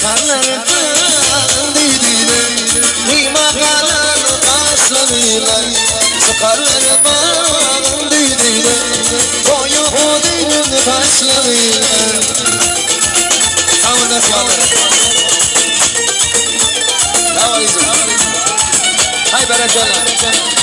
Çykarlar dagyň düýbüne, Gyýma galan gaşlaryna. Çykarlar bagyň düýbüne, Goýy uzyn saçlaryna. Sag bol daş Sag bol Hay berekella.